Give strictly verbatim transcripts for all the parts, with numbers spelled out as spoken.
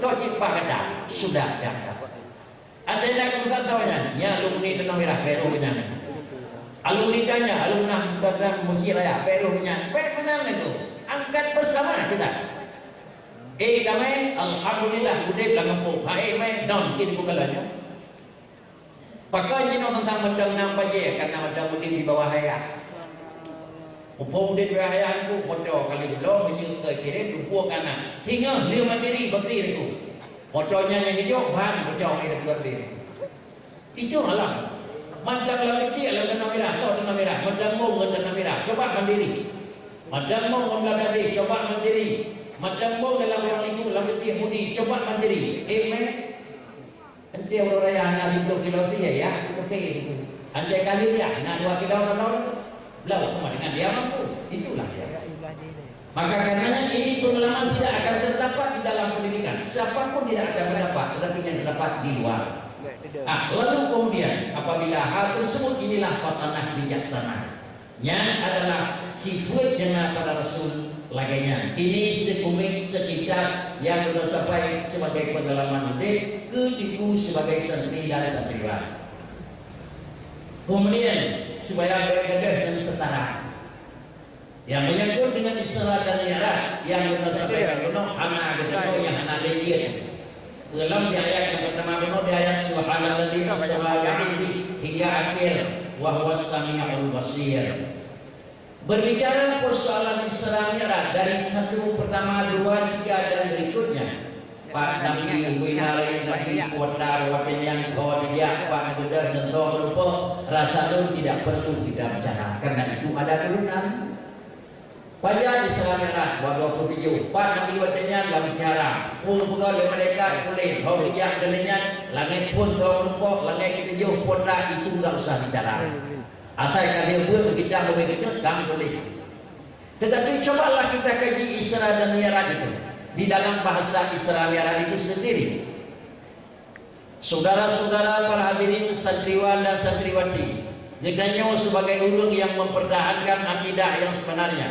Kok cit bah gata, sudah dah. Ada nak keusan sawa nyan, nya alumni Tanah Merah, bèk roh nyan. Alumni tanya, alumni Tanah Mesir Raya, bèk roh nyan. Bèk meunan lagèe. Angkat bersama kita. Eh, damai, alhamdulillah, udép lam gampông. Hai, mai, don, kini bukan laju. Pakon jinoe teuntang mantong nam bajèe, karena mantong udép di bawah ayah. Muphom udép di bawah ayah, ku foto kali bloe meunyoe keu kirém, tumpuk kana. Singoh lheueh mandiri, bakri lé ku. Foto nyan nyang geujok, ban bocong air dekat diri. Itu alam. Mantong lam tiek lam tanah merah, soe tanah merah, mantong mong ngon tanah merah. Coba mandiri. Mantong mong ngon Bangladesh, coba mandiri. Mantong mong dalam ruang lingkup lam tiek Mudi, coba mandiri. Amen. Enti uroe raya hana lhèe plôh kilo sie, ya, oke. Enti kali dia hana dua kilo, enam kilo, blau sama dengan dia mampu. Itulah dia. Maka karenanya ini pengalaman tidak akan terdapat di dalam pendidikan. Siapapun tidak akan mendapat, tetapi yang terdapat di luar. Ah, lalu kemudian apabila hal tersebut inilah fatanah bijaksana. Nyan adalah sifeuet nyang na pada Rasul lagèe nyan. Ini sekumik sekilas nyang ulôn sampaikan sebagai pengalaman udép keu Teungku sebagai santri dan santriwan. Kemudian, supaya bèk gadôh ngon sasaran. Nyang menyangkut dengan Isra dan Mi'raj nyang ulôn sampaikan keunoe hana geutanyoe nyang hana lé jeuet. Dalam di ayat nyang pertama bunoe di ayat subhanalladzi asra bi'abdihi hingga akhir wa huwas sami'ul basir. Berbicara persoalan Isra Mi'raj dari satu pertama, dua, tiga dan berikutnya, pat Nabi ubé na rayeuk Nabi kuasa watèe nyan ho dijak pat geudah nyentuh rupa, rasa lôn tidak perlu kita bicara karena itu ada turunan. Pajan Isra Mi'raj, dua puluh tujuh, pat Nabi watèe nyan lam syara, peue peugah lé malaikat, puléh, ho geujak keuneuk nyan, langèt phôn soe meurumpok, langèt keutujôh phôn na, itu enggak usah bicara. Asai ka lheueh beuet kita ubé keujeuet, ka puléh. Tetapi cobalah kita kaji Isra dan Mi'raj itu di dalam bahasa Isra Mi'raj itu sendiri. Saudara-saudara para hadirin santriwan dan santriwati, geutanyoe sebagai ureueng yang mempertahankan akidah yang sebenarnya.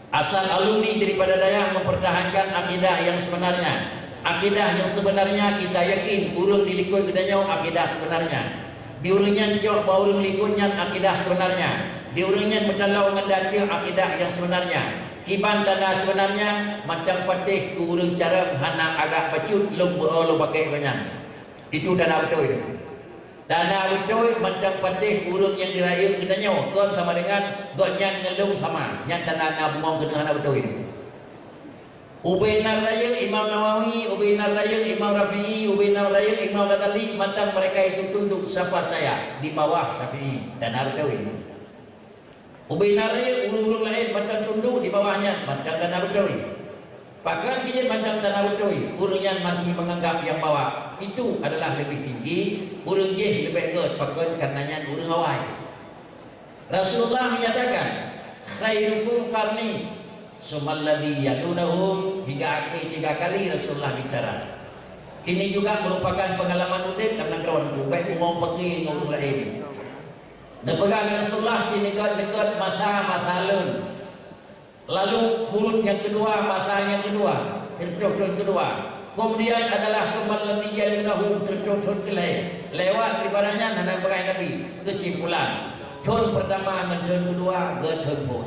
Asal alumni daripada dayah mempertahankan akidah yang sebenarnya. Akidah yang sebenarnya kita yakin ureueng di likot geutanyoe akidah sebenarnya. Di ureueng nyan cok bak ureueng likot nyan akidah sebenarnya. Di ureueng nyan meutalô ngon datu akidah yang sebenarnya. Kiban tanda sebenarnya, mantong patéh keu ureueng carông hana agak bacut lôn beuo lôn pakai gobnyan. Itu tanda beutôi. Tanda beutôi mantong patéh ureueng nyang jirayeuk geutanyoe kon sama dengan gobnyan ngon lôn sama. Nyan tanda na bungöng keuneuk hana beutôi. Ubé na rayeuk Imam Nawawi, ubé na rayeuk Imam Rafi'i, ubé na rayeuk Imam Ghazali, mantong mereka itu tunduk sapa saya di bawah Syafi'i. Tanda beutôi. Ubé na rayeuk ureueng-ureueng laén mantong tunduk di bawah nyan, mantong tanda beutôi. Pakon jih mantong tanda beutôi, ureueng nyan maté menganggap nyang bawah itu adalah lebih tinggi, ureueng jih leubeh gèt, pakon karena nyan ureueng awai. Rasulullah menyatakan, "Khairukum qarni, tsummal ladzi yalunahum," hingga akhé tiga kali Rasulullah bicara. Ini juga merupakan pengalaman udép karena kawan ubé umum pergi ngon ureueng laén. Neupeugah lé Rasulullah, "Sineugöt-neugöt masa, masa lôn. Lalu buleuen nyang keudua, masa nyang keudua, teuntèe thôn keudua. Keumudian adalah tsummal ladzi yalunahum, teuntèe thôn keulhèe. Lewat daripada nyan hana peugah Nabi." Keusimpulan, thôn peurtama ngon thôn keudua göt thôn phôn.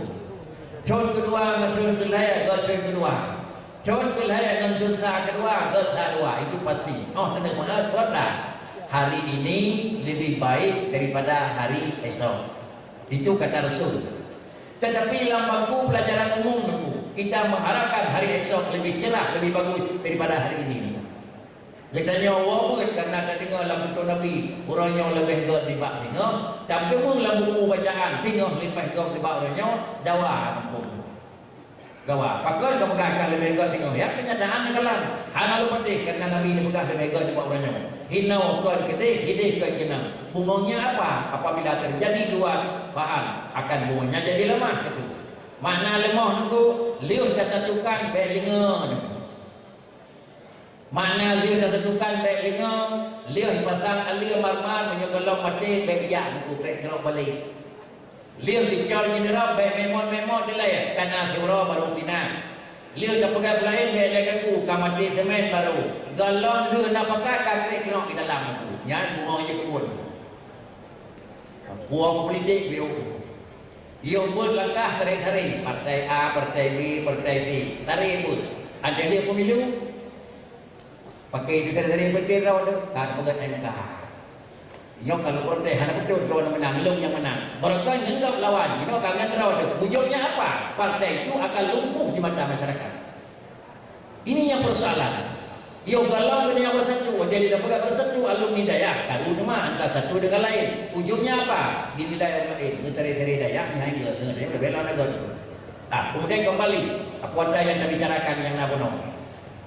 Thôn keudua ngon thôn keulhèe göt thôn keudua. Thôn keulhèe ngon thôn sa keudua göt sa dua, itu pasti. Oh, keuneuk meu'ah kota. Hari ini lebih baik daripada hari esok. Itu kata Rasul. Tetapi lam bangku pelajaran umum, Teungku, kita mengharapkan hari esok lebih cerah, lebih bagus daripada hari ini. Geutanyoe woe beuet karena tadeungoe lam buku Nabi, uroe nyoe leubeh göt nibak singoh, tapi meunyoe lam buku bacaan, singoh leubeh göt nibak uroe nyoe, dawa muphom. Dawa, pakon kapeugah ka leubeh göt singoh, ya, kenyataan di dalam. Hana lôn patéh karena Nabi neupeugah leubeh göt nibak uroe nyoe. Hinoe kon keudeh, keudeh kon keunoe. Bungöng nyan apa? Apabila terjadi dua bahan, akan bungöng nyan jadi lemah, kheun. Makna lemah, Teungku, lheueh tasatukan bèk lingoe. Makna lheueh tasatukan bèk lingoe, lheueh pasang aleue marmar, meunyoe gohlom maté bèk jak, Teungku, bèk keurok balek. Lheueh geucor jeuneurap bèk memot-memot dilèe, kana siuroe barô pinah. Lheueh tapeugah laén, lé-lé kaku ka maté seumén barô. Gohlom lheueh na pakat ka krek keunong di dalam kaku. Nyan bungoh jih keubon. Puang politik biôh. Yoh beuet langkah taré-taré, partai A, partai B, partai C. Taré beuet. Ada dia pemilu. Pakai itu taré-taré partai droe tu, ka peugah M K. Nyoe kalau protes hana beutôi, droe nyang menang, lôn nyang menang. Barangkahi ngeunggab lawan, jinoe ka ngon droe tu. Ujungnya apa? Partai itu akan lumpuh di mata masyarakat. Ini yang persoalan. Yoh, kalau dunia bersatu, jadi dah peugah bersatu alumni dayah, karu teuma antara satu dengan lain. Ujungnya apa? Dinilai orang lain, meutaré-taré dayah, nyan ke, ke, ke, bela negara. Ah, kemudian kembali, apa ada yang tabicarakan nyang na bunoe?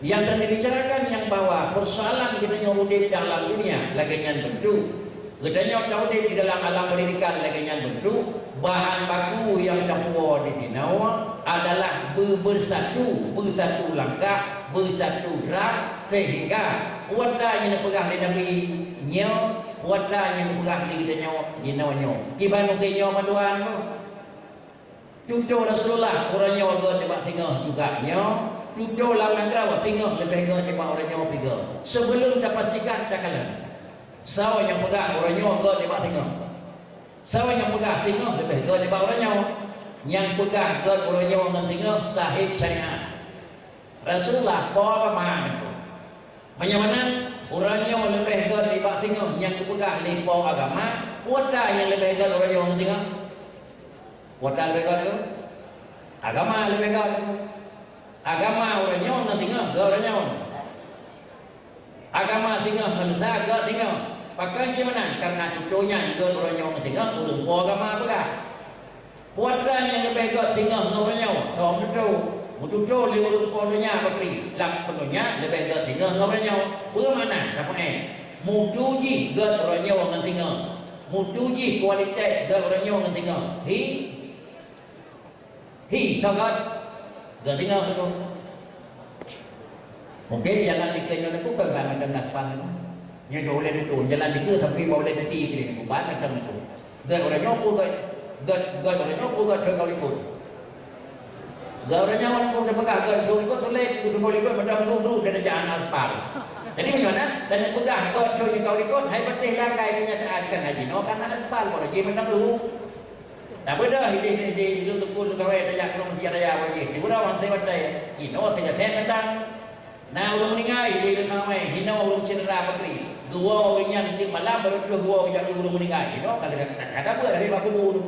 Nyang teuma dibicarakan nyang bahwa persoalan geutanyoe udép dalam dunia lagèe nyan beutôi. Geutanyoe taudép di dalam alam pendidikan lagèe nyan beutôi. Bahan baku nyang tapuwoe di sinoe adalah beubeusatu, beusatu langkah, beusatu ram, sehingga peue nyang neupeugah lé Nabi nyoe, peue nyang neupeugah lé geutanyoe jinoe nyoe. Kiban mungken nyoe mandua nyoe. Tutoe Rasulullah, uroe nyoe göt nibak singoh juga nyoe. Tutoe lam nanggroe, singoh leubeh göt nibak uroe nyoe pih göt. Sebelum tapastikan takalon. Soe nyang peugah uroe nyoe göt nibak singoh? Soe nyang peugah singoh leubeh göt nibak uroe nyoe? Nyang peugah göt uroe nyoe ngon singoh sahib syariat. Rasulullah po agama nyan. Meunyoe meunan, uroe nyoe leubeh göt nibak singoh nyang geupeugah lé po agama, peue nyang leubeh göt uroe nyoe ngon singoh? Peue leubeh göt nyoe? Agama leubeh göt. Agama uroe nyoe ngon singoh göt uroe nyoe. Agama singoh ngon sa göt singoh. Pakon jih meunan? Kareuna tutoe nyan göt uroe nyoe ngon singoh, ureueng po agama peugah. Peue nyang leubeh göt singoh ngon uroe nyoe? Soe meututoe? Meututoe lé ureueng po donya, pakri. Lam peudonya leubeh göt singoh ngon uroe nyoe. Peue makna? Tapeugah, mutu jih göt uroe nyoe ngon singoh. Mutu jih kualitas göt uroe nyoe ngon singoh. Hi. Hi, teugot. Geudeungoe teungku. Mungken jalan dikeue nyoe teungku kon ban mantong aspal teungku. Nyoe jeuet ulèe tutoe, jalan dikeue tapi bak ulèe titi keu teungku, ban mantong teungku. Gèt ureueng nyoe peue gèt, gèt, gèt ureueng nyoe peue gèt thôn ka u likot. Gèt ureueng nyoe teungku teupeugah gèt thôn likot, tuléh teungku thôn likot mantong bru-bru dan jalan aspal. Jadi meunyoe na, dan peugah gèt thôn ka u likot, hai patéh langgai keunyataan kan haji nyoe kan aspal, kalau jih mantong bru. Tabeudôh idéh-idéh lôn teupeu kawai tajak keunoe meusiat raya wajéh. Di gurau hantei batai. Inoe teuga thèe mantang. Na ureueng meuninggai idéh lôn kawai, hinoe ureueng syedara pakri. Geuwoe ureueng nyan tiep malam barô troh geuwoe geujak ureueng meuninggai. Inoe ka lheueh ka, ka, ka beuet lagèe bak kubu tu.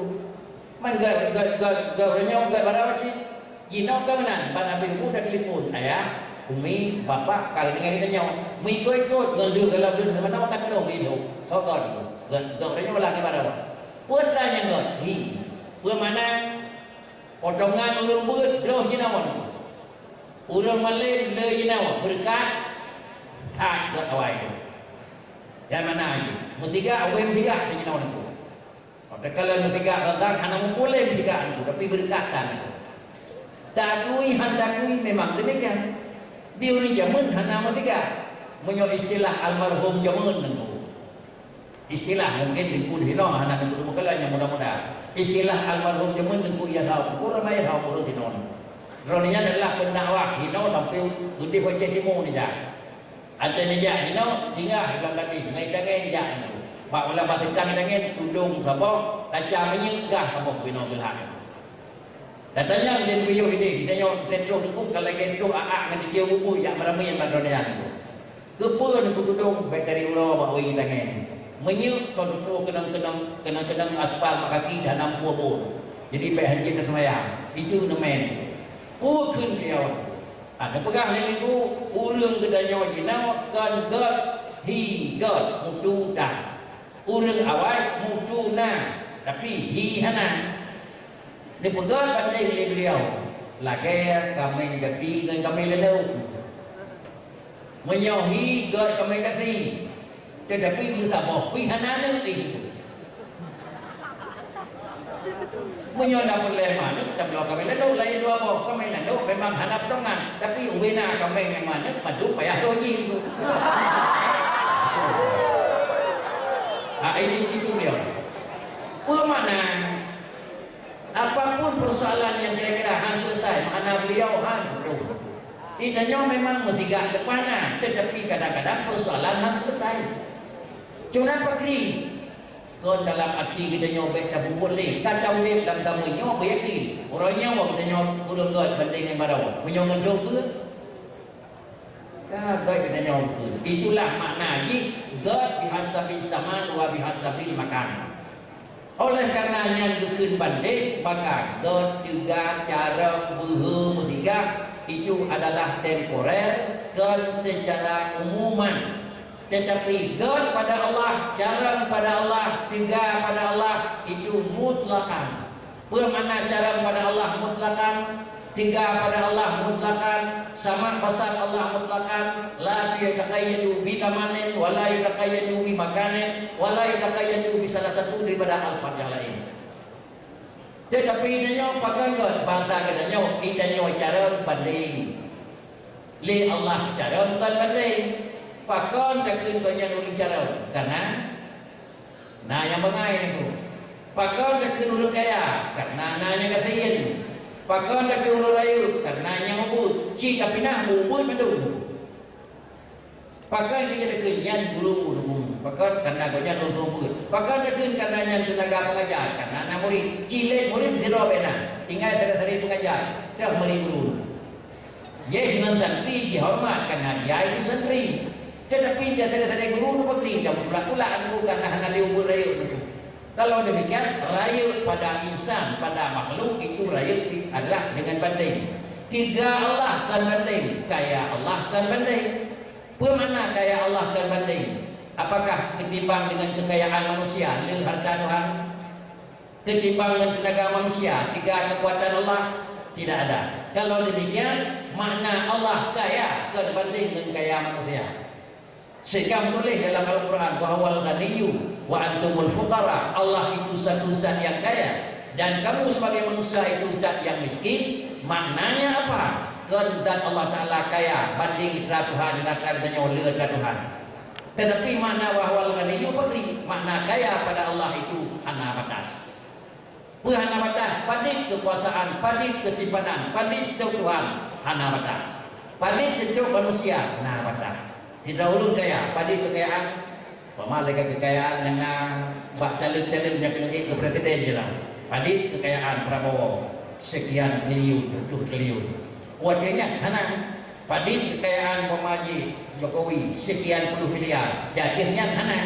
Man gèt, gèt, gèt, gèt ureueng nyoe gèt barô cit. Jinoe ka meunan, ban abéh bu tatelepon, "Ayah, umi, bapak ka deungoe geutanyoe." Meuikot-ikot ngon lheueh galak lheueh, meunan ka tulông geuidong. Soe gèt? Gèt, gèt ureueng nyoe lagèe barô. Peue nyang göt? Hi. Peue makna? Potongan ureueng beuet droh jinoe. Ureueng malém le jinoe, beureukat that gèt awai nyoe. Nyan makna jih. Meusigak, awai meusigak jinoe nyoe. Takalon meusigak rantang hana meupuléh meusigak nyoe, tapi beureukat that nyoe. Takui han takui memang demikian. Di ureueng jameun hana meusigak. Meunyoe istilah almarhum jameun nyoe. Istilah mungkin di pun hinoe hana teupeue meukeulai nyang muda-muda. Istilah almarhum jameun Teungku Yahya Pukul ramai haba ureueng hinoe. Droeneuh nyan adalah pendakwah hinoe sampai udép Aceh Timu nijak. Watèe nijak hinoe singgah lam tadi ngai tangai nijak hinoe. Bak ulah bak sitang tangai tudong saboh kaca minyeuk gah saboh hinoe geulhak. Tatanyong di buyuh idéh, geutanyoe teutroh teungku ka lagèe troh aak ngon titieu bubui jak meuramé bak droeneuh nyan. Keupeue neupeu tudong bèk dari uroe bak wéng tangai? Meunyoe kon teupeu keunong-keunong, keunong-keunong aspal bak kaki dan nam pue bon. Jadi bèk hanjeuet neuseumayang. Itu neumén. Peue kheun beliau? Ah, neupeugah lé Teungku, ureueng geutanyoe jinoe kon gèt, hi gèt, mutu tan. Ureueng awai mutu na, tapi hi hana. Neupeugah bandeng lé beliau, lagèe kaméng gaki ngon kaméng lalu. Meunyoe hi gèt kaméng gaki, teutapi meusaboh pih hana aneuk jih. Meunyoe na peureulèe manok, tabloe kaméng lalu, laén dua boh kaméng lalu memang hana potongan, tapi ubé na kaméng ngon manok, mandum payah lhôh jih. Ha, ini itu beliau. Peue makna? Apapun persoalan yang kira-kira han selesai, makna beliau han beutôi. Geutanyoe memang meusigak teupana, teutapi kadang-kadang peusoalan hana seuleusoe. Cuma pakri, kon dalam até geutanyoe bék tapubuet lé, ka taudép lam gameunyoe beuyakin, uroe nyoe geutanyoe ureuëng gét bandéng ngon baroe, meunyoe ngon droe keu? Ka gét geutanyoe keu. Itulah makna jih gét bihasabil zaman wa bihasabil makan. Oleh karena nyan geukheun bandéng, maka gét, teuga, carông, beuhe, meusigak, itu adalah temporer, kon secara umuman. Tetapi gét pada Allah, carông pada Allah, teuga pada Allah, itu mutlakon. Peue makna carông pada Allah mutlakon? Teuga pada Allah mutlakon, sama' basar Allah mutlakon, la yutaqayyadu bi zamanin wa la yutaqayyadu bi makanin wa la yutaqayyadu bi salah satu daripada alfaz yang lain. Teutapi geutanyoe pakon gét, bangsa geutanyoe, geutanyoe carông bandéng. Lé Allah carông kon bandéng. Pakon takheun gobnyan ureuëng carông? Karena na nyang bangai nangku. Pakon takheun ureuëng kaya? Karena na nyang gasien. Pakon takheun ureuëng rayeuk? Karena nyang ubit. Cit tapi na ubit mandum. Pakon takheun nyan guru ureuëng? Pakon? Karena gobnyan ureuëng ubit. Pakon takheun karena nyan teunaga pengajar? Karena na murit. Cit lé murit sidroe bék na. Tinggai sabe-sabe pengajar. Toh murit guru. Jih ngon santri jihoreumat karena dia itu santri. Teutapi di antara-antara guru tu pakri dan pula-pula anggô karena hana di ubit rayeuk tu. Kalau demikian, rayeuk pada insan, pada makhluk itu rayeuk di, adalah dengan banding. Teuga Allah kon banding, kaya Allah kon banding. Peue makna kaya Allah kon banding? Apakah ketimbang dengan kekayaan manusia, le harta Tuhan? Ketimbang ngon teunaga manusia, teuga kekuatan Allah? Tidak ada. Kalau demikian, makna Allah kaya kon banding ngon kaya manusia. Sehingga meutuléh dalam Al-Quran, "Wa huwal ghaniyyu wa antumul fuqara." Allah itu satu zat yang kaya dan kamu sebagai manusia itu zat yang miskin. Maknanya apa? Kon zat Allah Taala kaya banding atra Tuhan, ngon atra geutanyoe le atra Tuhan. Tetapi makna wa huwal ghaniyyu fakri, makna kaya pada Allah itu hana batas. Peue hana batas? Padit kekuasaan, padit kesimpanan, padit stok Tuhan, hana batas. Padit stok manusia, na batas. Sidroe ureuëng kaya, padit kekayaan, umpama lagée kekayaan nyang na bak caleg-caleg nyang keuneuk keu presiden jih lah. Padit kekayaan Prabowo, sekian triliun, puluh triliun. Watée nyan hana. Padit kekayaan umpama jih Jokowi, sekian puluh miliar, di ateueh nyan hana.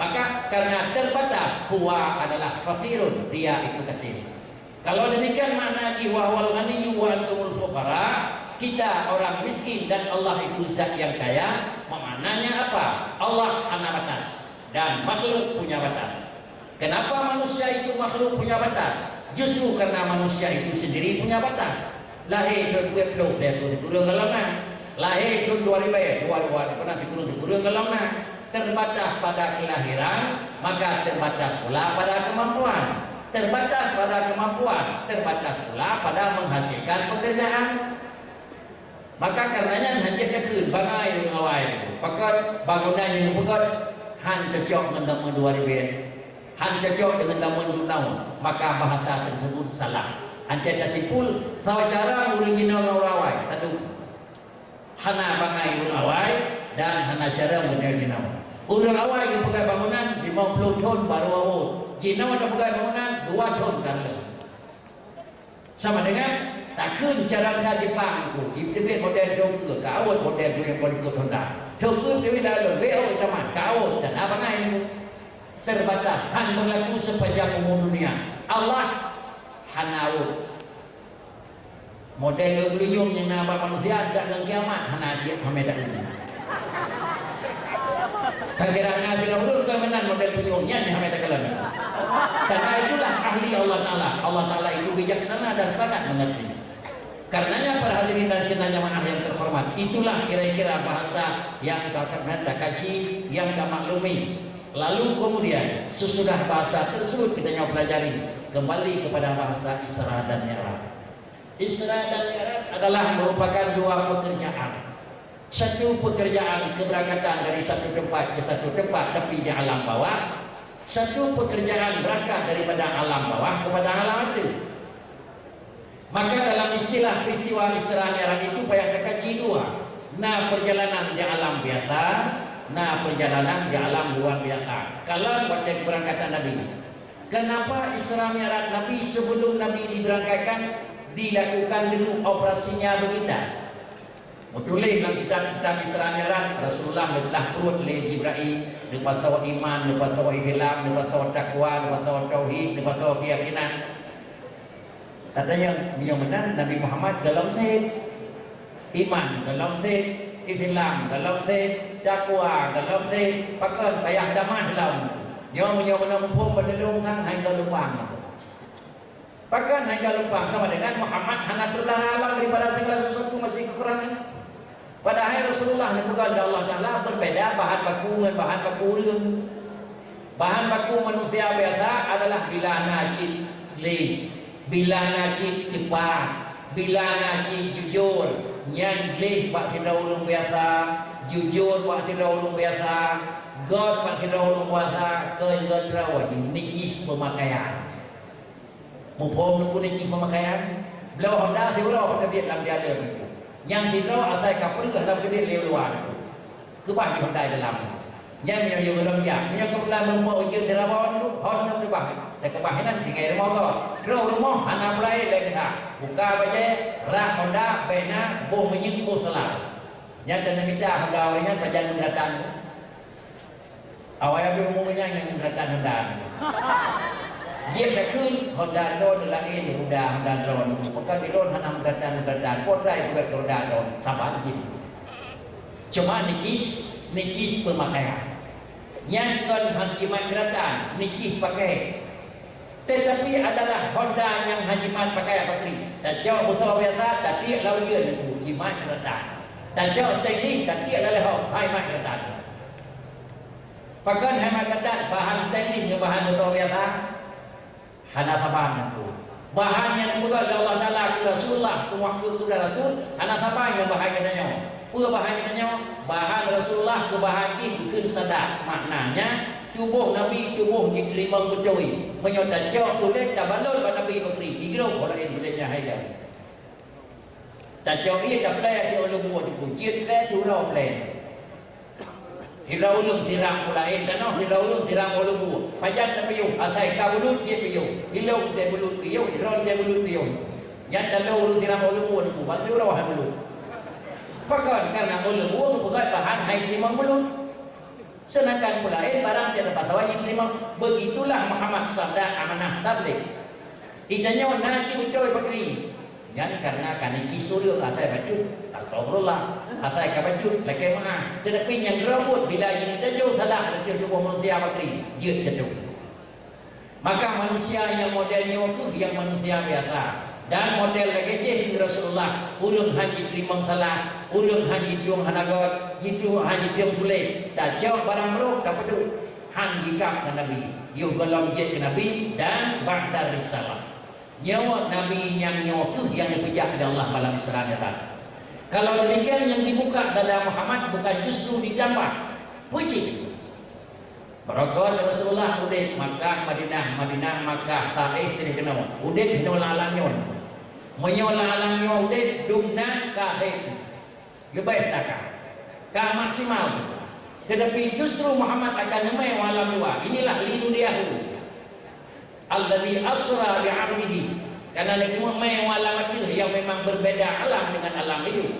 Maka, karena terbatas, huwa adalah fakirun, dia itu kasir. Kalau demikian makna jih, "Wa huwal ghaniyyu wa antumul fuqara," kita orang miskin dan Allah itu zat yang kaya, maknanya apa? Allah hana batas dan makhluk punya batas. Kenapa manusia itu makhluk punya batas? Justru karena manusia itu sendiri punya batas. Lahé thon dua ploh, lhèe ploh sikureueng golom na. Lahé thon dua ribèe, dua ribèe pernah sikureueng, sikureueng golom na. Terbatas pada kelahiran, maka terbatas pula pada kemampuan. Terbatas pada kemampuan, terbatas pula pada menghasilkan pekerjaan. Maka kareuna nyan hana jeuet takheun bangai ureueng awai. Pakon bangunan nyang geupeugöt han cocok ngon zaman dua ribèe, han cocok deungon zaman bunoe, maka bahasa tersebut salah. Hanté tasimpul, saboh cara ureueng jinoe ngon ureueng awai, tadu. Hana bangai ureueng awai dan hana cara meunyoe jinoe. Ureueng awai geupeugöt bangunan limong ploh thon barô awot. Jinoe tapeugöt bangunan dua thon ka lheueh. Sama dengan takheun cara-cara Jepang tu, iteubiet model Tokyo, ka awot model tu nyang paling ikot Honda. Tokyo teubiet lalu, B O tamat, ka awot, dan abang ai tu. Terbatas, han berlaku sepanjang umur dunia. Allah hana awot. Model leunyueng nyang na bak manusia, dak ngon kiamat, hana jeuet, hamé dak ngon. Takira na sidroe ureueng ka meunan model punyueng nyan nyang hamé takalon. Karena itulah ahli Allah Taala. Allah Taala itu bijaksana dan sangat mengerti. Karenanya, para hadirin dan sidang jamaah yang terhormat, itulah kira-kira bahasa yang ka pernah takaji, yang ka maklumi. Lalu kemudian, sesudah bahasa tersebut kita nyoe pelajari, kembali kepada bahasa Isra dan Mi'raj. Isra dan Mi'raj adalah merupakan dua pekerjaan. Satu pekerjaan keberangkatan dari satu tempat ke satu tempat, tapi di alam bawah. Satu pekerjaan berangkat daripada alam bawah kepada alam atas. Maka dalam istilah peristiwa Isra Mi'raj itu payah teukaji dua. Na perjalanan di alam biasa, na perjalanan di alam luar biasa. Kalon watée keberangkatan Nabi. Kenapa Isra Mi'raj Nabi sebelum Nabi diberangkatkan dilakukan dulu operasinya baginda? Meutuléh lam kitab-kitab Isra Mi'raj, Rasulullah neublah pruet lé Jibrail, neupasoe iman, neupasoe Islam, neupasoe takwa, neupasoe tauhid, neupasoe keuyakinan. Katanya, meunyoe meunan Nabi Muhammad golom seb. Iman golom seb, Islam golom seb, takwa golom seb, pakon payah tamah lom. Nyoe meunyoe meunan muphom beutulông kan hai golom bang. Pakon hai golom bang sama dengan Muhammad hana teulah alam daripada segala sesuatu masih kekurangan. Padahai Rasulullah neupeugah lé Allah Taala beubeda bahan baku ngon bahan baku ureuëng. Bahan baku manusia biasa adalah bila na cit gleh, bila na cit teupat, bila na cit jujur. Nyan gleh bak sidroe ureuëng biasa, jujur bak sidroe ureuëng biasa, gét bak sidroe ureuëng biasa, kon gét droe jih, nijis peumakaian. Muphom Teungku nijih peumakaian? Bloe honda siuroe peuteubit lam dialem Teungku. Nyang sidroe asai ka peureuh hana peuteubit lé luwa Teungku. Keubah jih honda dalam. Nyan meunyoe yue gohlom jak, meunyoe keubetulan meurumpok ujeuen di lawa Teungku, hon nem keubah. Dan keubah inan tinggai rumoh gob. Troh rumoh hana peulaén lé geuda. Buka bajée, rak honda, bék na, boh minyeuk, boh solar. Nyan dan kita honda awai nyan pajan meungeuratan. Awai habéh umu nyan nyang meuratan honda. Jeuet takheun honda droe laén ruda honda droe. Pakon ilôn hana meuratan-meuratan. Peue atra ipeugét keu ruda droe? Saban jih. Cuma nijis, nijis peumakaian. Nyan kon han jimat meuratan, nijis pakai. Tetapi adalah honda nyang han jimat pakai apa kri. Tacok busoe biasa, tatiek lam ujeuen, jimat meuratan. Tacok stainless, tatiek lam leuhong, hai mat meuratan. Pakon hai mat meuratan, bahan stainless ngon bahan busoe biasa? Hana saban Teungku. Bahan nyang geupeugah lé Allah Taala keu Rasulullah, keu muak keu keu Rasul, hana saban ngon bahan geutanyoe. Peue bahan geutanyoe? Bahan Rasulullah keu bahan jih geukheun sadak. Maknanya, tuboh Nabi tuboh jiteurimong beutôi. Meunyoe tacok tuléh tabalot bak Nabi meukri, jigrob boh laén tuléh nyan hai lom. Tacok ié taplai di ulu buet Teungku, jeuet plai siuroe plai. Sidroe ureuëng siram peue laén tanoh, sidroe ureuëng siram ulu buet. Pajan tapiôh, asai ka bulut jeuet piôh. Ilong teuh bulut piôh, sidroe teuh bulut piôh. Nyan tanoh ureuëng siram ulu buet Teungku, ban siuroe hai bulut. Pakon? Karena ulu buet geupeugét bahan hai teurimong bulut. Seudangkan peue laén barang nyang teupasoe jiteurimong. Begitulah Muhammad Sadak Amanah Tabligh. Geutanyoe na cit beutôi pakri. Nyan karena ka nijis ureuëng asai bacut. Astagfirullah. Asai ka bacut, lakée meu'ah. Teutapi nyang droe buet bila jiteupeue salah ateueh tuboh manusia pakri, jeuet jatuh. Maka manusia nyang model nyoe kheueh nyang manusia biasa. Dan model lagée jih keu Rasulullah, ulôn han jiteurimong salah, ulôn han jitueng hana gét, jitueng han jitueng tuléh, tacok barang brok tapeuduek, han jikab ngon Nabi, yoh gohlom jeuet keu Nabi dan ba'da risalah. Nyoe Nabi nyang nyoe kheueh nyang neupeujak lé Allah malam Isra Mi'raj. Kalau demikian, nyang dibuka dada Muhammad bukan justru ditambah, peue cit? Beureukat Rasulullah udeb Makkah, Madinah, Madinah, Makkah, Taif, sideh keunoe. Udeb hinoe lam alam nyoe. Meunyoe lam alam nyoe udeb, dum na ka hé. Leubeh na ka. Ka maksimal. Teutapi justru Muhammad akan neumé u alam luwa. Inilah linuriyahu alladzi asra bi 'abdihi. Karena lagée meumé u alam ateueh nyang memang berbeda alam dengan alam hidup.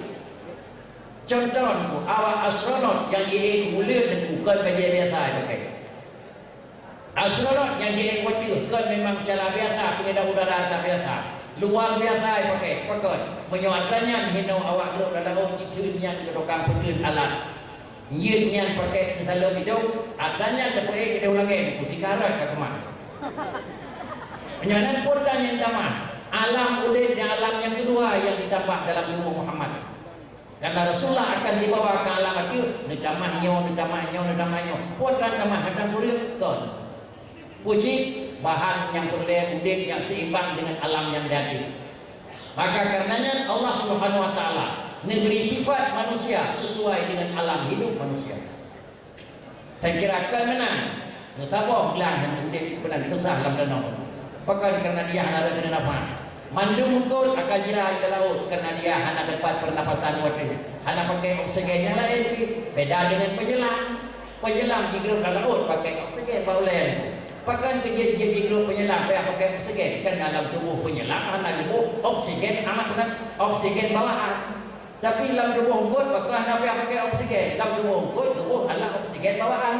Contoh Teungku, awak astronot nyang jiék u buleuen Teungku kon bajée biasa jipakée. Astronot nyang jiék u ateueh kon memang cara biasa, pengedap udara tak biasa. Luar biasa jipakée, pakon? Meunyoe atra nyan hinoe awak grob lam laôt jitheun nyan keu tukang peutheun alat. Jeuet nyan pakée keu saleuem idong, atra nyan tapeuék idong langét, putih karat ka keumah. Meunyoe nan peue nyang tamah, alam udeb dan alam nyang keudua nyang ditambah dalam tuboh Muhammad. Karena Rasulullah akan dibawa ke alam ateueh, neutamah nyoe, neutamah nyoe, neutamah nyoe. Peue tan tamah, hana kureueng kon. Peue cit? Bahan nyang peureulée udeb nyang seimbang dengan alam nyang di ateueh. Maka karenanya Allah Subhanahu wa Taala neubri sifat manusia sesuai dengan alam hidup manusia. Saya kira kon meunan, meusaboh glang nyang udeb meunan susah lam danau. Pakon? Karena dia hana ada guna nafah. Mandum eungkôt akan jrai lam laôt, karena dia hana dapat pernapasan watèe, hana pakai oksigen nyang laén pih. Beda dengan penyelam. Penyelam jigrob lam laôt pakai oksigen bak ulèe. Pakon keu jeuet jigrob penyelam payah pakai oksigen? Karena lam tuboh penyelam hana geuboh oksigen amat meunan, oksigen bawaan. Tapi lam tuboh eungkôt pakon hana payah pakai oksigen? Lam tuboh eungkôt geuboh adalah oksigen bawaan.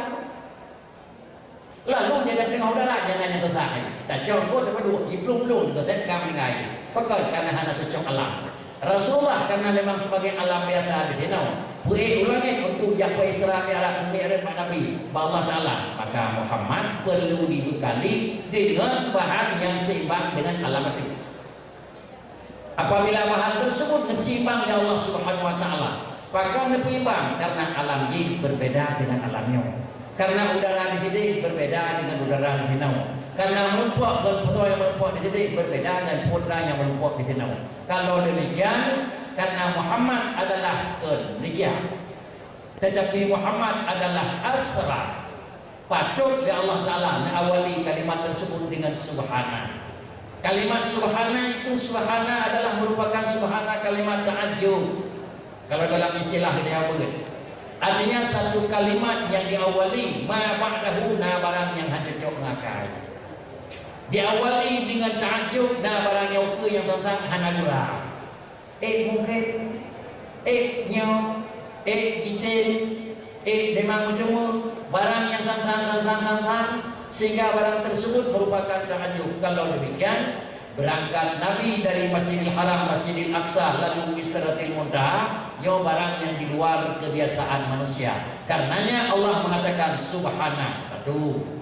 Lalu nyan teungoh udara, nyan nyang susah. Tacok eungkôt teuma duek, jiplueng-plueng teuk, ka meuninggai. Pakon? Karena hana cocok alam. Rasulullah karena memang sebagai alam biasa di sinoe, peuék u langét untuk jak peuisra mi'raj, mi'raj bak Nabi, bak Allah Taala. Maka Muhammad perlu dibekali dengan bahan yang seimbang dengan alam itu. Apabila bahan tersebut seimbang di Allah Subhanahu wa Taala, pakon neupeuimbang? Karena alam jih berbeda dengan alam nyoe. Karena udara di keudéh berbeda dengan udara di sinoe. Karena meurumpok ngon putroe nyang meurumpok di keudéh berbeda dengan putroe nyang meurumpok di sinoe. Kalau demikian, karena Muhammad adalah kon demikian. Tetapi Muhammad adalah asra. Patut lé Allah Taala neuawali kalimat tersebut dengan subhana. Kalimat subhana itu, subhana adalah merupakan subhana kalimat ta'ajjub. Kalau dalam istilah di Arab, artinya satu kalimat yang diawali ma ba'dahu, na barang nyang hana cocok ngon akai. Diawali dengan ta'ajjub, na barang nyang ukeue nyang teuntang hana gura. Ék mungken, ék nyoe, ék jitém, ék memang meuteumé, barang nyang tantang-tantang-tantang, sehingga barang tersebut merupakan ta'ajjub. Kalau demikian, berangkat Nabi dari Masjidil Haram, Masjidil Aqsa, lalu ke Sidratil Muntaha, nyoe barang yang di luar kebiasaan manusia. Karenanya Allah mengatakan, "Subhana." Satu.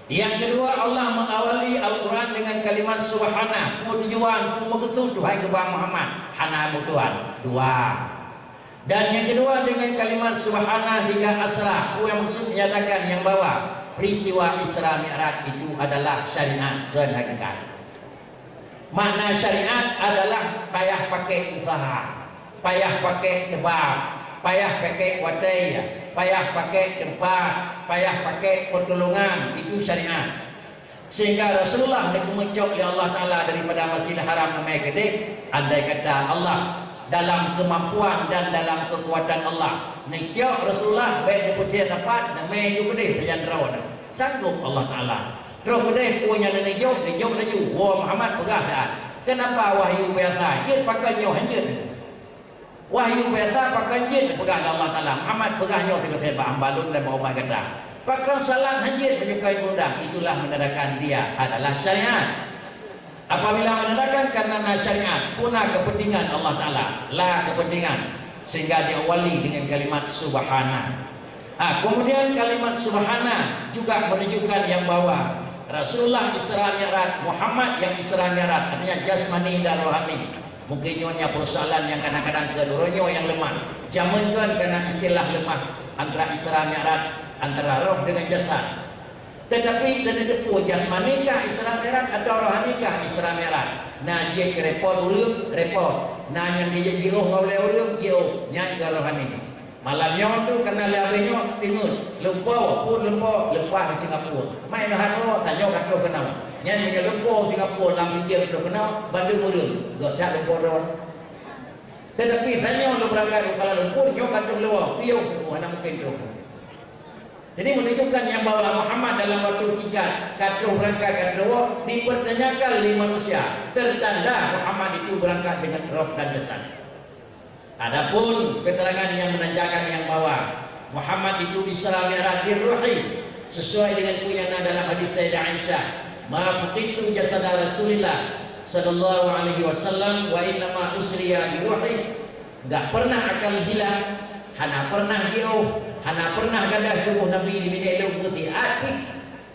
Yang kedua, Allah mengawali Al-Quran dengan kalimat subhana. Peue tujuan, peue meukeusud, duhai geuba Muhammad? Hana meutuan. Dua. Dan yang kedua, dengan kalimat subhana hingga asra. Peue nyang maksud? Menyatakan nyang bahwa peristiwa Isra Mi'raj itu adalah syariat dan hakikat. Makna syariat adalah payah pakai usaha, payah pakai sebab, payah pakai watèe, payah pakai teumpat, payah pakai pertolongan, itu syariat. Sehingga Rasulullah dikeumeucok lé Allah Taala daripada Masjidil Haram neumè keudéh, andai kata Allah dalam kemampuan dan dalam kekuatan Allah, neucok Rasulullah bèk neupeudeh teumpat, neumè yue keudéh sajan droeneuh. Sanggob Allah Taala. Troh keudéh peue nyang neujok, neujok laju. Woe Muhammad, peugah that. Kenapa wahyu biasa jeuet pakon nyoe han jeuet? Wahyu biasa pakon jeuet, peugah lé Allah Taala. Muhammad, peugah nyoe sigoe bak hamba lôn dan bak umat gata. Pakon salat han jeuet meunyoe kon ureueng? Itulah menandakan dia adalah syariat. Apabila menandakan karena na syariat, peue na kepentingan Allah Taala, la kepentingan, sehingga diawali dengan kalimat subhana. Ah, kemudian kalimat subhana juga menunjukkan yang bahwa Rasulullah Isra Mi'raj, Muhammad yang Isra Mi'raj, artinya jasmani dan rohani. Mungkin nyoe nyan persoalan yang kadang-kadang keu droeneuh nyang lemah. Jameun kon kana istilah lemah antara Isra Mi'raj, antara roh dengan jasad. Tetapi dan itu jasmani kah Isra Mi'raj atau rohani kah Isra Mi'raj? Na jeuet repot ureueng, repot. Na nyang jeuet jiôh ngon ulèe ureueng, jiôh. Nyan keu rohani. Malam nyoe tu kana lé abéh nyoe, ingat, lumpoe, phôn lumpoe, leupah di Singapura. Mai meuhat nyoe, tanyoe ka troh keunoe. Nyan meunyoe lumpoe Singapura lam pike troh keunoe, bandum ureueng, göt that lumpoe droe. Tetapi tanyoe lôn beurangkat u Kuala Lumpur, nyoe ka troh luwa, piôh, hana mungken troh. Jadi menunjukkan yang bahwa Muhammad dalam waktu singkat ka troh beurangkat ka troh, dipertanyakan lé manusia, tertanda Muhammad itu berangkat dengan roh dan jasad. Adapun keterangan yang menandakan yang bahwa Muhammad itu Isra Mi'raj birruhi, sesuai dengan peue nyang na dalam hadis Sayyidah Aisyah, "Ma fuqidtu jasada Rasulillah sallallahu alaihi wasallam wa innama usriya biruhi." Enggak pernah akan hilang, hana pernah jiôh, hana pernah gadôh tuboh Nabi di binéh lôn seperti api.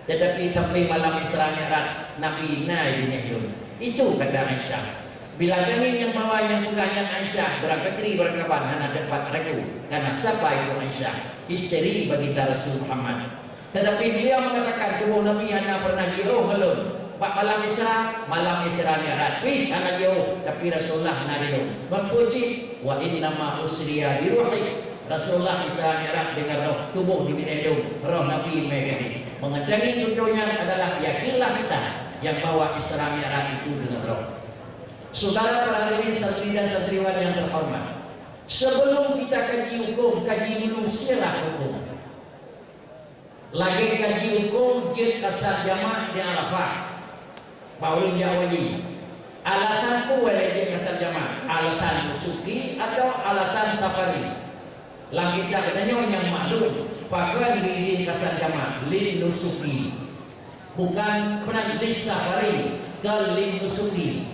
Tetapi sampai malam Isra Mi'raj, Nabi na di binéh lôn. Itu kata Aisyah. Bila tangieng nyang bahwa nyang peugah nyan Aisyah, beurangkat kri beurangkaban hana teumpat ragu, karena sapa itu Aisyah, isteri baginda Rasul Muhammad. Tetapi beliau mengatakan, "Tuboh Nabi hana pernah jiôh ngon lôn. Bak malam Isra, malam Isra Mi'raj pih hana jiôh, tapi Rasulullah na di lôn." Meupeucit, "Wa innama usriya biruhi." Rasulullah Isra Mi'raj dengan roh, tuboh di binéh lôn, roh Nabi meukeudeh. Mengetahui contoh nyan adalah yakinlah kita Nyang bawa Isra Mi'raj itu deungon roh. Saudara para hadirin, santri dan santriwan yang terhormat, sebelum kita kaji hukum, kaji dulu sirah hukum. Lagèe kaji hukum jeuet kasar jamak di Arafah, bak ureueng jak haji. Alasan peue lagèe jeuet kasar jamak? Alasan nusuki atau alasan safari? Lam kitab geutanyoe nyang maklum, pakon diizin kasar jamak, lin nusuki. Bukan peunan lis safari, keu lin nusuki.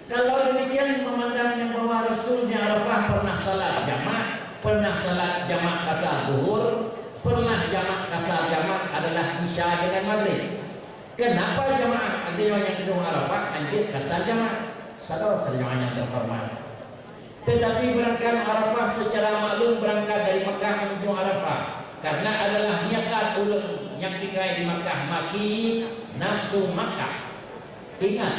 Kalau demikian, memandang nyang bahwa Rasul di Arafah pernah salat jamak, pernah salat jamak kasar Zuhur, pernah jamak kasar jamak adalah Isya dengan Maghrib. Kenapa jamaah ada nyang di Arafah hanjeuet kasar jamak? Saudara-saudara nyang terhormat. Tetapi berangkat Arafah secara maklum berangkat dari Mekah menuju Arafah, karena adalah niat ureueng nyang tinggai di Mekah, maki nafsu Mekah. Ingat,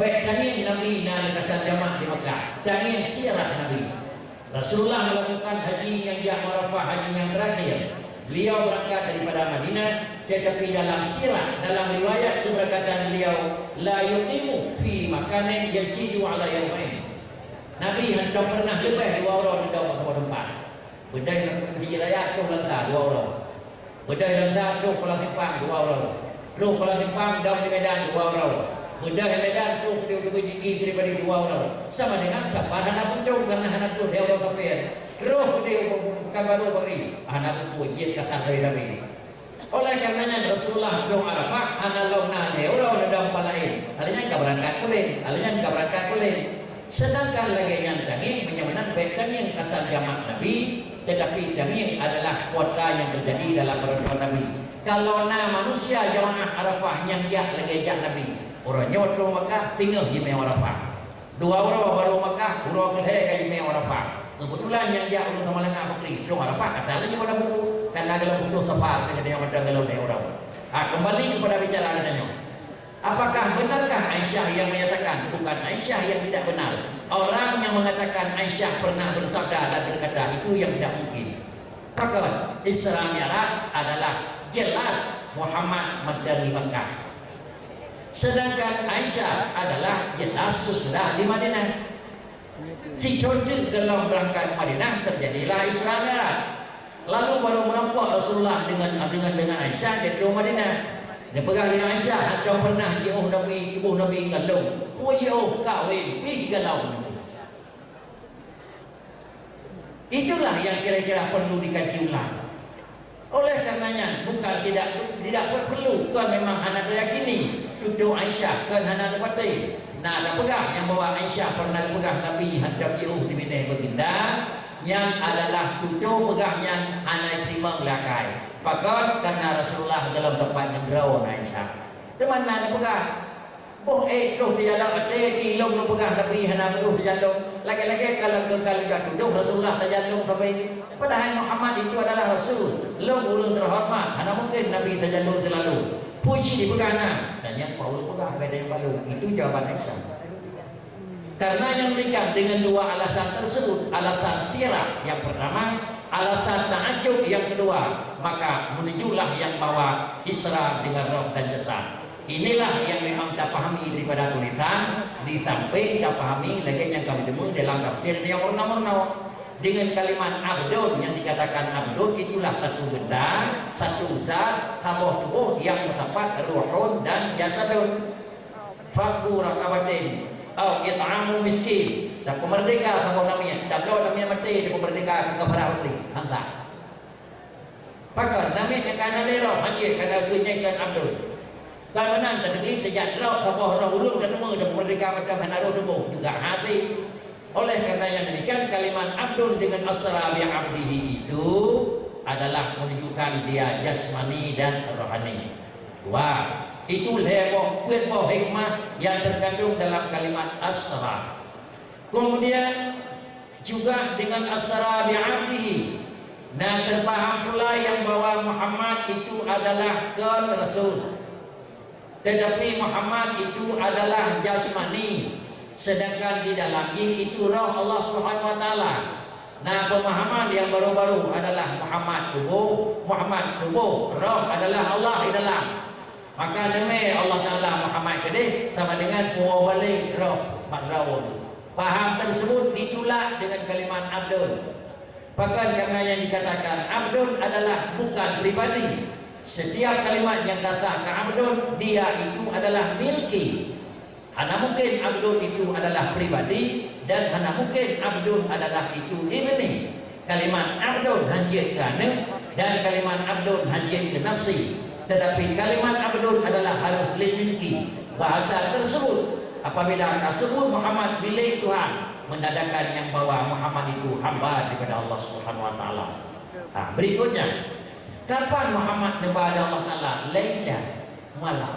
bèk tangieng Nabi na kasar jamak di Mekah, tangieng sirah Nabi. Rasulullah melakukan haji nyang jak Arafah, haji nyang terakhir. Beliau berangkat daripada Madinah, tetapi dalam sirah, dalam riwayat keberangkatan beliau, la yuqimu fi makanin yazidu ala yaumain. Nabi hantom pernah leubeh dua uroe neudong bak saboh teumpat. Beudôh lam Haji Raya troh Lanta dua uroe. Beudôh Lanta troh Palang Simpang dua uroe. Troh Palang Simpang dong di Medan dua uroe. Beudôh Medan troh di Bukittinggi daripada dua uroe. Sama dengan safar hana puncong karena hana troh di uroe kafir. Troh di Pekanbaru Pagri hana buku jeuet kasar dari Nabi. Oleh karenanya Rasulullah dong Arafah hana lom na lhèe uroe neudong pat laén. Hal nyan ka beurangkat puléh, hal nyan ka beurangkat puléh. Sedangkan lagèe nyan tangieng, meunyoe meunan bèk tangieng kasar jamak Nabi, tetapi tangieng adalah kuatra nyang teujadi dalam peureumeun Nabi. Kalau na manusia jamaah Arafah nyang jak lagèe jak Nabi, uroe nyoe troh Makkah singoh jimè Arafah. Dua uroe barô Makkah, uroe keulhèe ka jimè Arafah. Keubeutulan nyang jak ureueng Samalanga Pagri, troh Arafah asai laju pada buku, karena dalam buku safar, ka jeuet mantong golom lhèe uroe. Ha, kembali kepada bicara geutanyoe. Apakah benarkah Aisyah yang menyatakan? Bukan Aisyah yang tidak benar. Orang yang mengatakan Aisyah pernah bersabda dan berkata, itu yang tidak mungkin. Pakon, Isra Mi'raj adalah jelas Muhammad meuteungi Makkah. Sedangkan Aisyah adalah jelas sesudah di Madinah. Sithôn teuk golom beurangkat Madinah teujadilah Isra Mi'raj. Lalu barô meurumpok Rasulullah deungon, deungon, deungon Aisyah di ateueh Madinah. Neupeugah lé Aisyah, "Hantom pernah jiôh Nabi, tuboh Nabi ngon lôn. Peue jiôh kawén pih golom." Itulah yang kira-kira perlu dikaji ulang. Oleh karenanya, bukan tidak, tidak perlu, kon memang hana tayakini tutoe Aisyah, kon hana teupatéh. Na tapeugah nyang bahwa Aisyah pernah geupeugah Nabi hantom jiôh di binéh baginda, nyan adalah tutoe peugah nyan hana jiteurimong lé akai. Pakon? Karena Rasulullah golom teumpat ngon droe Aisyah. Teuma na neupeugah, "Boh ék troh teujalok até, ilôn neupeugah Nabi hana troh teujalok. Lagèe-lagèe ka lôn, ka lôn jak tudoh Rasulullah teujalok sabe. Padahai Muhammad itu adalah Rasul, lôn ureueng teuhoreumat, hana mungken Nabi teujalok teulalu." Peue jih dipeugah na, dan nyang Paul peugah beda nyang balu. Itu jawaban Aisyah. Karena yang demikian, dengan dua alasan tersebut, alasan sirah yang pertama, alasan takjub yang kedua, maka menunjuklah yang bahwa Isra dengan roh dan jasad. Inilah yang memang tapahami daripada tulisan, di samping tapahami lagèe nyang ka meuteumé dalam tafsir nyang meurunoe-meurunoe. Dengan kalimat abdun yang dikatakan abdun itulah satu benda, satu zat, saboh tuboh yang meusapat ruhun dan jasadun. Fakku raqabatin, au it'amu miskin. Tapeumeurdeka saboh namiet, tabloe namiet maté, tapeumeurdeka keu kafarah putri. Hamzah. Pakon, namiet nyang ka hana lé roh, hanjeuet kana keu nyan kon abdun. Kon meunan, tateubiet tajak droe saboh roh ureueng, tateumé tapeumeurdeka mantong hana roh tuboh, juga hase. Oleh karena yang demikian, kalimat abdun dengan asra bi abdihi itu adalah menunjukkan dia jasmani dan rohani. Dua, itu lhèe boh, peuet boh hikmah yang terkandung dalam kalimat asra. Kemudian, juga dengan asra bi abdihi, na teupaham pula yang bahwa Muhammad itu adalah kon rasul. Tetapi Muhammad itu adalah jasmani, sedangkan di dalam jih itu roh Allah Subhanahu wa Taala. Nah, pemahaman yang baru-baru adalah Muhammad tuboh, Muhammad tuboh, roh adalah Allah di dalam. Maka neumè Allah Taala Muhammad keudeh sama dengan puwoe balek roh mat droe. Paham tersebut ditulak dengan kalimat abdun. Pakon karena yang dikatakan abdun adalah bukan pribadi. Setiap kalimat yang kata ke abdun, dia itu adalah milki. Hana mungkin abdun itu adalah pribadi dan hana mungkin abdun adalah itu ibni. Kalimat abdun hanjeuet keu aneuk dan kalimat abdun hanjeuet keu nafsi. Tetapi kalimat abdun adalah harus lil milki. Bahasa tersebut apabila ka sebut Muhammad milék Tuhan, menandakan nyang bahwa Muhammad itu hamba daripada Allah Subhanahu wa Taala. Ha, berikutnya, kapan Muhammad neuba lé Allah Taala? Lailah, malam.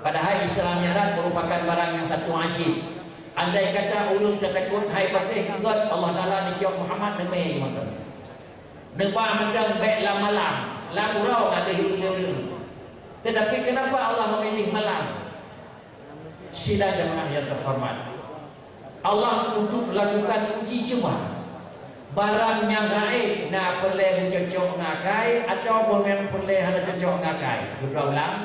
Padahai Isra Mi'raj merupakan barang nyang satu ajaib. Andai kata ureuëng teutakot hai patéh, gét Allah Taala neucok Muhammad neumè mantong. Neuba mantong bék lam malam, lam uroe ka deuh ureuëng. Tetapi kenapa Allah memilih malam? Sidang jamaah yang terhormat, Allah untuk melakukan uji cuba. Barang nyang gaéb na peureulée meucocok ngon akai atawa nyang peureulée hana cocok ngon akai. Geupeue ulang,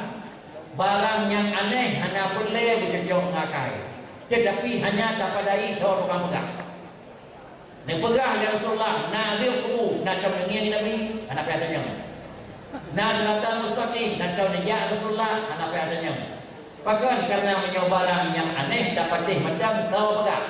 barang nyang aneh hana peureulée meucocok ngon akai, tetapi hanya tapadai tho tukang peugah. Neupeugah lé Rasulullah, na lheueh kubu, na tom neungieng Nabi, hana payah tanyong. Na siratan mustaqim, na tom neujak Rasulullah, hana payah tanyong. Pakon? Karena meunyoe barang nyang aneh tapatéh mantong tho peugah.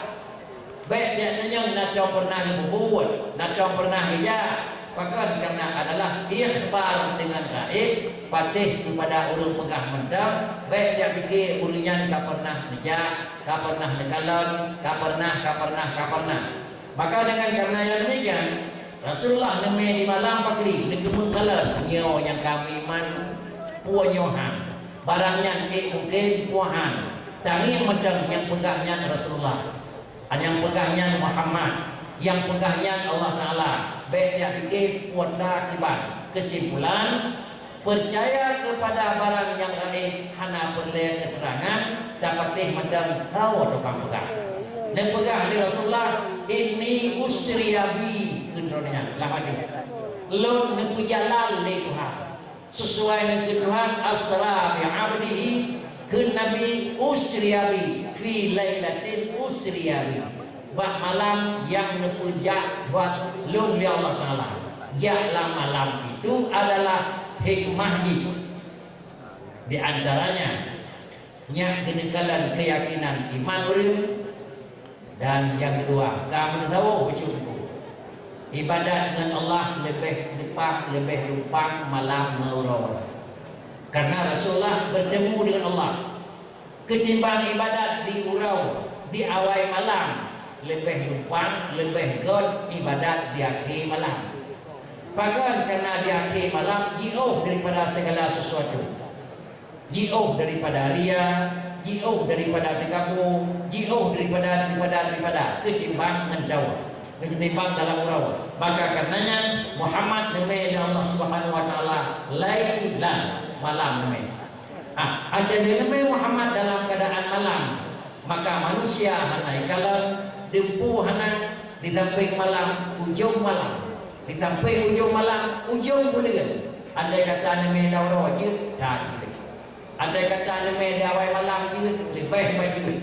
Bék jak tanyong na tom pernah geupeubuet, na tom pernah geujak. Pakon? Karena adalah ikhbar dengan gaib, patéh keupada ureuëng peugah mantong, bék jak pike ureuëng nyan ka pernah neujak, ka pernah neukalon, ka pernah, ka pernah, ka pernah. Maka dengan karena yang demikian, Rasulullah neumè di malam pakri, neukeumeung kalon, nyoe nyang ka meuiman, peue nyoe han. Barang nyan ék mungken, peue han. Tangieng mantong nyang peugah nyan Rasulullah. Nyang peugah nyan Muhammad, nyang peugah nyan Allah Taala. Bék jak pike peue ta kiban. Kesimpulan, peucaya keupada barang nyang gaéb hana peureulée keuterangan, tapatéh mantong tho tukang peugah. Neupeugah lé Rasulullah, "Inni usriya bi," kheun droeneuh nyan lam hadis. "Lôn neupeujalan lé Tuhan." Sesuai ngon kheun Tuhan, "Asra bi abdihi," kheun Nabi, "usriya bi fi lailatin usriya bi." Bak malam nyang neupeujak Tuhan lôn lé Allah Taala. Jak lam malam itu adalah hikmah jih. Di antaranya, nyak geuneukalon keuyakinan iman ureuëng, dan nyang keudua, ka meuneusawoe bacut teungku. Ibadat ngon Allah leubeh leupah, leubeh lumpang malam ngon uroe. Karena Rasulullah bertemu dengan Allah. Ketimbang ibadat di uroe, di awai malam, leubeh lumpang, leubeh göt ibadat di akhé malam. Pakon? Karena di akhé malam jiôh daripada segala sesuatu. Jiôh daripada ria, jiôh daripada teukabu, jiôh daripada, daripada, daripada ketimbang ngon dawa, ketimbang dalam uroe. Maka karena nyan Muhammad neumè lé Allah Subhanahu wa Taala lailan, malam neumè. Ah, ada neumè Muhammad dalam keadaan malam, maka manusia hana ikalon, deumpu hana, di samping malam, ujong malam. Di samping ujong malam, ujong buleuen. Andai kata neumè dawa jeuet, that jeuet. Andai kata neumè di awai malam jeuet, leubeh bacut.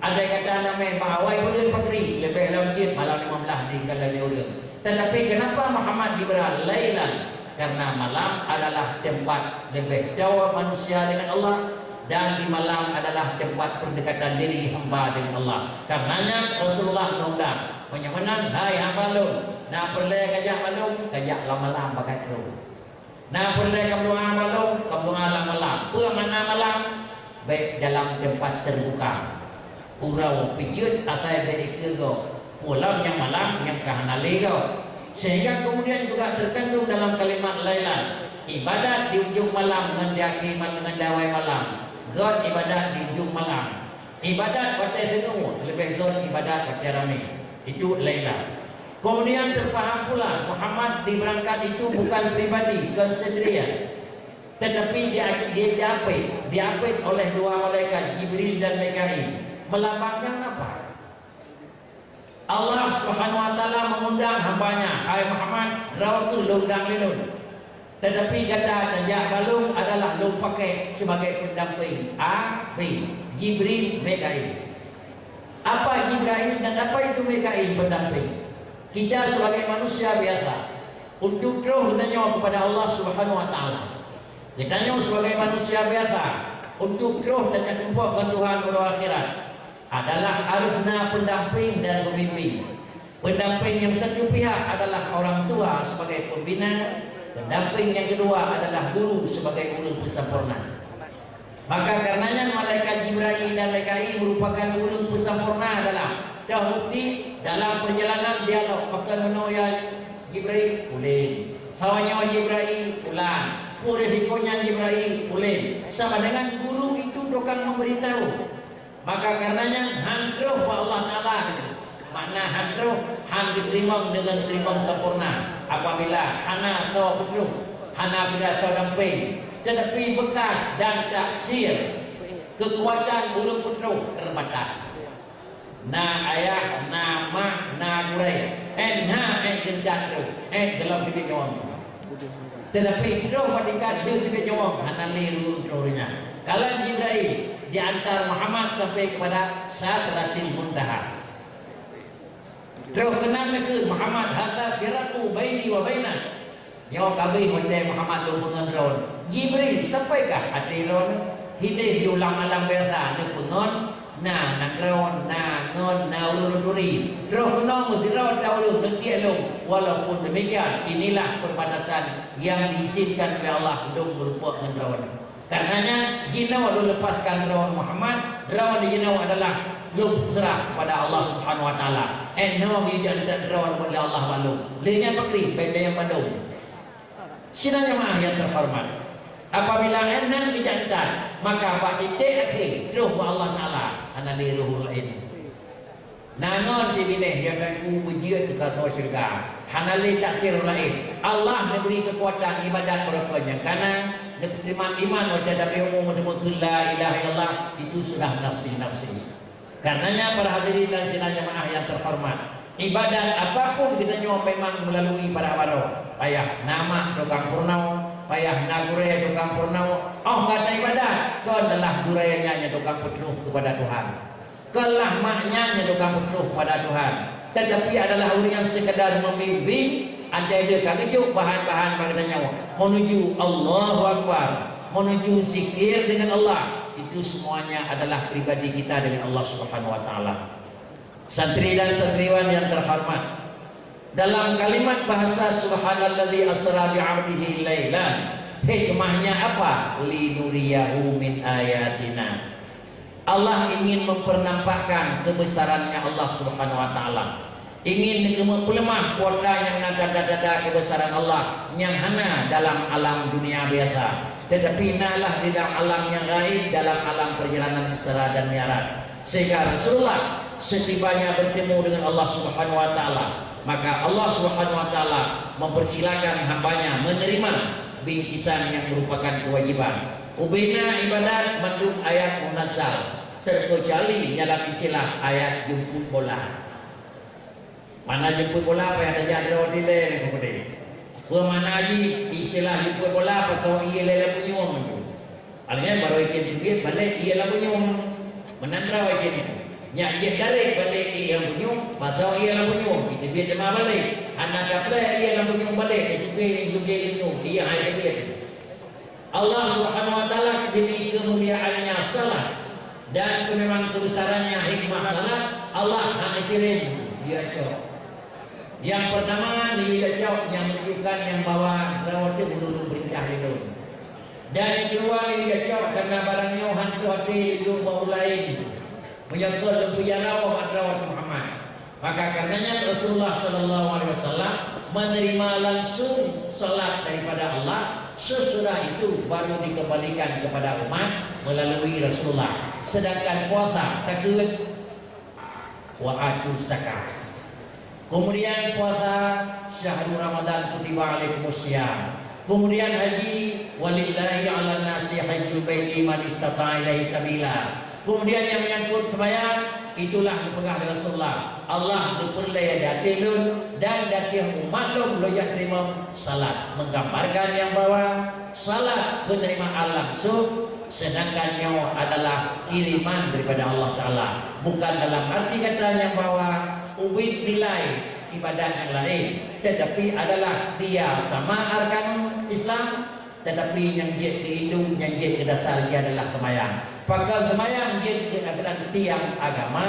Andai kata neumè bak awai buleuen pakri, leubeh lom jeuet malam lima belas di kalon ureuëng. Tetapi kenapa Muhammad dibra lailan? Karena malam adalah tempat leubeh dawa manusia dengan Allah, dan di malam adalah tempat perdekatan diri hamba dengan Allah. Karenanya Rasulullah mengundang, meunyoe meunan, hai hamba lôn, na peureulée kajak malam, kajak lam malam bagai troh. Na peureulée kameudoá malam, kameudoá lam malam. Peue makna malam? Bék dalam tempat terbuka. Uroe peujeuet asai bék ikeue gob. Peue lom nyang malam nyang ka hana lé gob. Sehingga kemudian juga terkandung dalam kalimat lailan, ibadat di ujong malam ngon di akhé mal-, ngon di awai malam. Göt ibadat di ujong malam. Ibadat watée teungoh leubeh göt ibadat watée ramé. Itu lailan. Kemudian terpaham pula, Muhammad diberangkat itu bukan pribadi, kon sendirian. Tetapi dia, dia diapit, diapit oleh dua malaikat, Jibril dan Mikail. Melambangkan apa? Allah Subhanahu wa Taala mengundang hambanya, "Hai Muhammad, droe kheueh lôn dang lé lôn." Tetapi gata tajak bak lôn adalah lôn pakai sebagai pendamping. A, B, Jibril, Mikail. Apa Jibril dan apa itu Mikail pendamping? Kita sebagai manusia biasa, untuk troh geutanyoe kepada Allah Subhanahu wa Taala. Geutanyoe sebagai manusia biasa, untuk troh dan tatumpok ngon Tuhan uroe akhirat, adalah harus na pendamping dan pembimbing. Pendamping yang satu pihak adalah orang tua sebagai pembina, pendamping yang kedua adalah guru sebagai guru peusempurna. Maka karenanya malaikat Jibril dan Mikail merupakan ureuëng peusampoereuna dalam. Dah bukti dalam perjalanan dialog, pakon meunoe ya Jibril, ulôn. Sawa nyoe Jibril, ulôn. Peue risiko nyan Jibril, ulôn. Sama dengan guru itu tukang memberitahu. Maka karenanya han troh bak Allah Taala. Makna han troh, han geuteurimong deungon teurimong sampoereuna apabila hana soe peutroh, hana peudasoe dampéng, teutapi beukas dan taksir keukuatan ureuëng peutroh teubatas. Na ayah, na mak, na gurée, eh na eh geundat troh, eh dalam hidup nyawa. Teutapi troh bak tingkat deuh teubiet nyawöng hana lé ureuëng troh nyan. Kalon Jibril diantar Muhammad sampai kepada Sidratil Muntaha. Troh keunan neukheun Muhammad, "Hadza firaqu baini wa bainak." Nyoe ka abéh watée Muhammad lôn peungon droeneuh. Jibril, sampaikah até droeneuh? Hidéh di alam-alam biasa neupeungon, na nanggroe, na ngon, na ureuëng turi. Troh keunoe meusidroe ureuëng neutiek lôn. Walaupun demikian, inilah perbatasan yang diizinkan oleh Allah lôn meurumpok ngon droeneuh. Karenanya, jinoe lôn leupaskan droeneuh Muhammad, droeneuh jinoe adalah lôn seurah kepada Allah Subhanahu wa Taala. Eh, noe geujak droeneuh oleh Allah bak lôn. Lé nyan pakri, bék tanyong bandum. Sidang jamaah yang terhormat, apabila eh nan geujak that, maka bak titik akhé troh bak Allah Taala, hana lé roh laén. Na ngon di binéh nyang ku beujeuet teuka soe syeuruga. Hana lé taksir laén. Allah neubri keukuatan ibadat barokon nyang kana, neupeuteuma iman watée tabi umu meuteumé kheun la ilaha illallah, itu sudah nafsi-nafsi. Karenanya para hadirin dan sidang jamaah yang terhormat, ibadat apapun geutanyoe memang melalui para baroe. Payah na mak tukang peurunoe, payah na gurée tukang peurunoe. Oh gata ibadat, kon adalah gurée nyan nyang tukang peutroh kepada Tuhan. Kon lah mak nyan nyang tukang peutroh kepada Tuhan, tetapi adalah ureuëng nyang sekadar membimbing, andai lé ka geujok bahan-bahan bak geutanyoe menuju Allahu Akbar, menuju zikir dengan Allah, itu semuanya adalah pribadi kita dengan Allah Subhanahu wa Taala. Santri dan santriwan yang terhormat, dalam kalimat bahasa, "Subhanalladzi asra bi 'abdihi lailan", hikmahnya apa? "Linuriyahu min ayatina." Allah ingin mempernampakkan kebesarannya Allah Subhanahu wa Taala. Ingin geumeupeuleumah kuasa nyang na tanda-tanda kebesaran Allah nyang hana dalam alam dunia biasa, tetapi nalah di dalam alam nyang gaib, dalam alam perjalanan Isra dan Mi'raj. Sehingga Rasulullah setibanya bertemu dengan Allah Subhanahu wa Taala, maka Allah Subhanahu wa Taala mempersilakan hambanya menerima bingkisan yang merupakan kewajiban. Ubena ibadat mandum ayat munazzal, terkecuali dalam istilah ayat jemput bola. Mana jemput bola, payah tajak droe dilée lé peue keudeh. Peue makna jih istilah jemput bola, pasoe ié lé lam bunyueng tu. Artinya, barô ié teubiet balek ié lam bunyueng. Meunan droe ié tu. Nyak jeuet darek balek ié lam bunyueng, pasoe ié lam bunyueng, iteubiet teuma balek. Hana tapreh ié lam bunyueng balek, iteubiet, iteubiet bunyueng, ié hai teubiet. Allah Subhanahu wa Taala demi kemuliaannya salat dan memang kebesarannya hikmah salat, Allah hana kirim dia cok. Yang pertama, dia cok yang menunjukkan yang bahwa droe teuh meunurot perintah Lindung. Dan yang kedua, dia cok karena barang nyoe hantu hati itu bau lain. Menyangkut lembu yang lawa pada Muhammad. Maka karenanya Rasulullah sallallahu alaihi wasallam menerima langsung salat daripada Allah, sesudah itu baru dikembalikan kepada umat melalui Rasulullah. Sedangkan puasa takut wa atu zakah. Kemudian puasa, syahru Ramadan kutiba alaikumus siyam. Kemudian haji, walillahi 'alan nasi hajjul baiti man istata'a ilaihi sabila. Kemudian yang menyangkut sembahyang, Itulah geupeugah lé Rasulullah, "Allah geupeureulée di ateueh lôn dan di ateueh umat lôn, lôn jak teurimong salat." Menggambarkan nyang bahwa salat penerimaan langsung, sedangkan nyoe adalah kiriman daripada Allah Taala. Bukan dalam arti kata nyang bahwa ubit nilai ibadat nyang laén, tetapi adalah dia sama arkan Islam, tetapi nyang jeuet keu induk, nyang jeuet keu dasar jih adalah seumayang. Pakon seumayang jeuet keu aturan tiang agama,